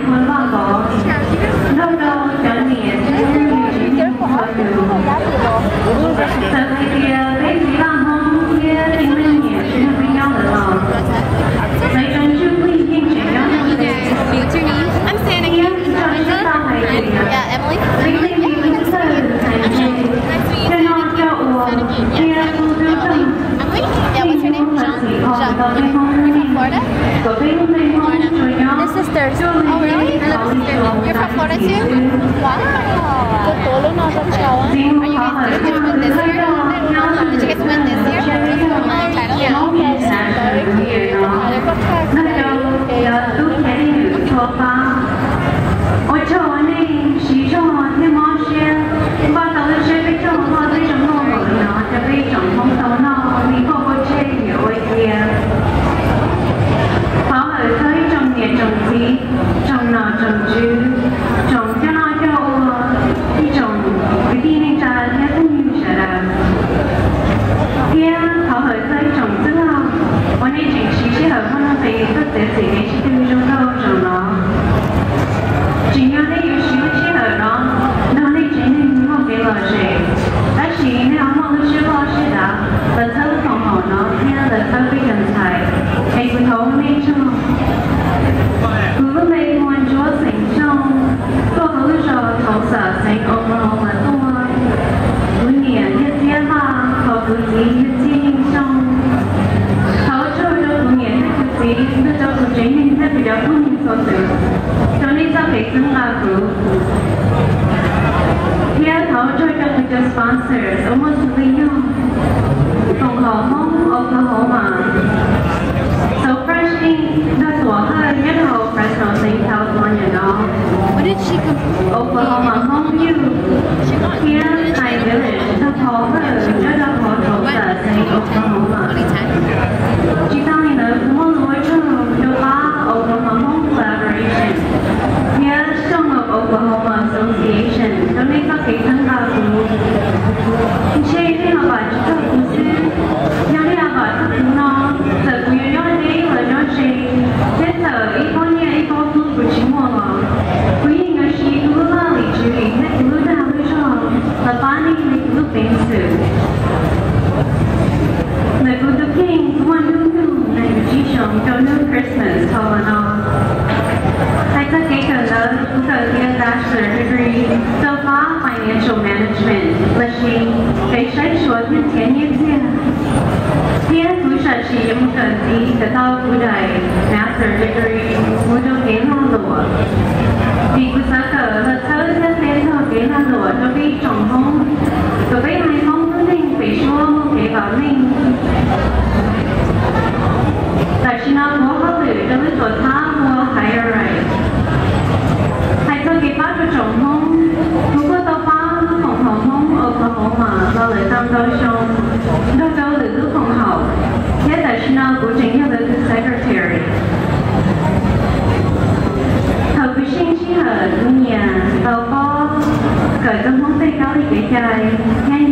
Vaj Pov, nrog rau cov niam txiv phooj ywg tsev neeg txhua tus. Txawm hais tias peb txiv Vaj Hmoob thiab tsev neeg niam tsev neeg peb nyob ntawd los, txawm tseem tshuav phooj ywg yeej tseem nyob ntawd. Thiab kuv tau hais tias peb tej me tub txawj hais ntse, coj noj coj ua, thiab tub tub txawj Peb hnub ntawm txim qhov tau peb Hmoob lub neej, kom peb lub neej Hmoob tsuas nyob cuaj li neb kaum li tsuas mus tas ib txhis xwb. Txiv mus thov hawm tag nrho nyob ntawm peb txoj kev Hmoob International New Year no, nrog rau cov tub ceev leej txhua pab. Ua tsaug uas nej siv zog thiab mob siab npaj tau lub siab peb caug loj thiab zoo nkauj npaum li no rau peb tsoom Hmoob tau noj li paj paj tseg yuav ua cia. Thov hawm txog ib tsoom niam tsoom txiv, tsoom nom tsoom tswv, tsoom coj noj coj ua, ib tsoom kwv tij neej tsa thiab phooj ywg sawv daws. Thiab thov hawm txog ib tsoom txwj laug uas nej tseem siv sij hawm muaj nuj nqis tuaj txiav txim kev sib tw zoo nkauj zaum no. Tsim nyog nej yuav siv lub sij hawm no nrog nej tsev neeg muaj kev lom zem, tab sis nej ho muaj lub siab loj siab dav los txhawb lub koom haum no thiab los txhawb peb cov ntxhais, es kuv thov ua nej tsaug. Kuv lub npe hu ua Ntsuab xeem Xyooj, tuaj hauv lub zos Tulsa xeev Oklahoma tuaj. Kuv niam yog Txiab Vaj, hos kuv txiv yog Txhiaj Yeej Xyooj. Thov ua tsaug rau kuv niam thiab kuv txiv, nrog rau kuv tsev neeg thiab kuv cov phooj ywg txhua tus, rau nej txoj kev txhawb nqa kuv. Thiab thov ua tsaug rau kuv cov sponsors uas muaj xws li yog Koom Haum Hmoob Oklahoma, Xov Fresh Ink nrog Tuam Hawj nyob rau hauv Fresno xeev California no, Oklahoma Hmoob Youth, thiab Pine Village nrog Paul Hawj nyob rau hauv Tulsa xeev Oklahoma. Tsis tas li ntawd, kuv muaj lus ua tsaug rau pab Oklahoma Hmoob Collaboration thiab Xyooj Oklahoma Association rau nej txoj kev txhawb nqa kuv. Ntshe nej los vam tsis txog kuv xwb, yog nej los vam txog kuv no, txawm kuv yuav nyob deb los nyob ze, thiab txawm ib pob nyiaj ib pob kub kuv tsis muaj los, kuv yeej yuav siv kuv lub laj lim tswv yim thiab kuv lub dag lub zog los pab nej li kuv lub peev xwm. Ntawm kuv tus kheej, kuv muaj hnub nyoog nees nkaum tsib xyoos rau hnub Christmas thaum no. Hais txog kev kawm ntawv, kuv kawm tiav Bachelor degree rau pab Financial Management lossis kev saib xyuas thiab nrhiav nyiaj txiag. Thiab kuv zam txim yuav mus kawm ntxiv kom tau kuv daim Master degree mus rau kev lag luam, vim kuv xav kawm los txhawb thiab qhia txog kev lag luam rau peb tsoom Hmoob, kom peb haiv Hmoob lub neej pem suab muaj kev vam meej. Tam sim no kuv ua hauj lwm rau lub tuam thawj ua HireRight. Hais txog kev pab rau tsoom Hmoob, kuv kuj tau pab lub Koom Haum Hmoob Oklahoma los lawm tau ntau xyoo, nrog rau lwm lub koom haum, thiab tam sim no kuv tseem yog lawv tus secretary. Thaum kuv sij hawm, kuv nyiam tau paub kawm txog Hmoob tej kab li kev cai thiab